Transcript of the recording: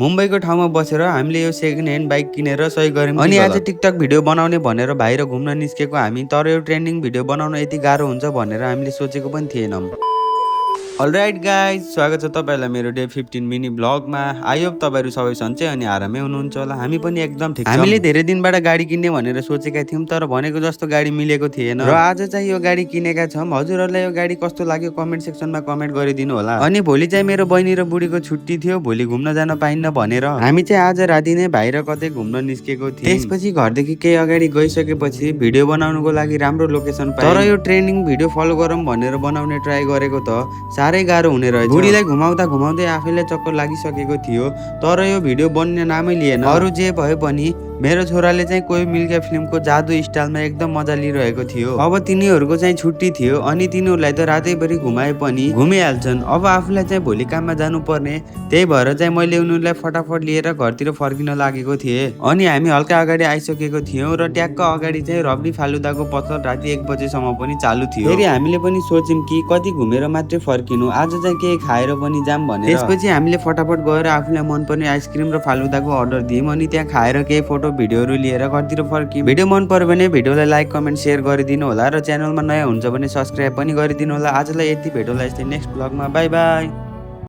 मुम्बईको ठाउँमा बसेर हामीले यो सेकेन्ड ह्यान्ड बाइक किनेर सही गर्यौं। अनि आज टिकटक भिडियो बनाउने भनेर बाहिर घुम्न निस्केको हामी, तर यो ट्रेन्डिङ भिडियो बनाउन यति गाह्रो हुन्छ भनेर हामीले सोचेको पनि थिएनौं। अलराइट गाइज, स्वागत छ तपाईहरुलाई मेरो डे 15 मिनी ब्लगमा। आई होप तपाईहरु सबै सन्चै अनि आरामै हुनुहुन्छ होला। हामी पनि एकदम ठिक छौं। हामीले धेरै दिनबाट गाडी किन्ने भनेर सोचेका थियौं, तर भनेको जस्तो गाडी मिलेको थिएन र आज चाहिँ यो गाडी किनेका छौं। हजुरहरुलाई यो गाडी कस्तो लाग्यो कमेन्ट सेक्सनमा कमेन्ट गरिदिनु होला। अनि भोलि चाहिँ मेरो बहिनी र बुढीको छुट्टी थियो, भोलि घुम्न जान पाइन्न भनेर हामी चाहिँ आज राति नै बाहिर कतै घुम्न निस्केको थियौं। त्यसपछि घरदेखि केही अगाडि गइसकेपछि भिडियो बनाउनको लागि राम्रो लोकेसन पाएँ। तर यो ट्रेन्डिङ भिडियो फलो गरौँ भनेर बनाउने ट्राई गरेको त साह्रै गाह्रो हुने रहेछ। बुढीलाई घुमाउँदा घुमाउँदै आफैलाई चक्कर लागिसकेको थियो, तर यो भिडियो बन्ने नामै लिएन। अरु जे भए पनि मेरो छोराले चाहिँ कोही मिल गया फिल्मको जादु स्टाइलमा एकदम मजा लिइरहेको थियो। अब तिनीहरूको चाहिँ छुट्टी थियो अनि तिनीहरूलाई त रातैभरि घुमाए पनि घुमिहाल्छन्। अब आफूलाई चाहिँ भोलि काममा जानु पर्ने, त्यही भएर चाहिँ मैले उनीहरूलाई फटाफट लिएर घरतिर फर्किन लागेको थिएँ। अनि हामी हल्का अगाडि आइसकेको थियौँ र ट्याक्क अगाडि चाहिँ रबडी फालुदाको पसल राति 1 बजेसम्म पनि चालु थियो। फेरि हामीले पनि सोच्यौं कि कति घुमेर मात्रै फर्किनु, आज चाहिँ केही खाएर पनि जाम भनेर। त्यसपछि हामीले फटाफट गएर आफूलाई मनपर्ने आइसक्रिम र फालुदाको अर्डर दियौँ अनि त्यहाँ खाएर केही फोटो भिडियोहरू लिएर घरतिर फर्कियौँ। भिडियो मन पर्यो भने भिडियोलाई लाइक कमेन्ट शेयर गरिदिनु होला र च्यानलमा नयाँ हुन्छ भने सब्स्क्राइब पनि गरिदिनु होला। आजलाई यति, भेटौँला यस्तै नेक्स्ट ब्लगमा। By by.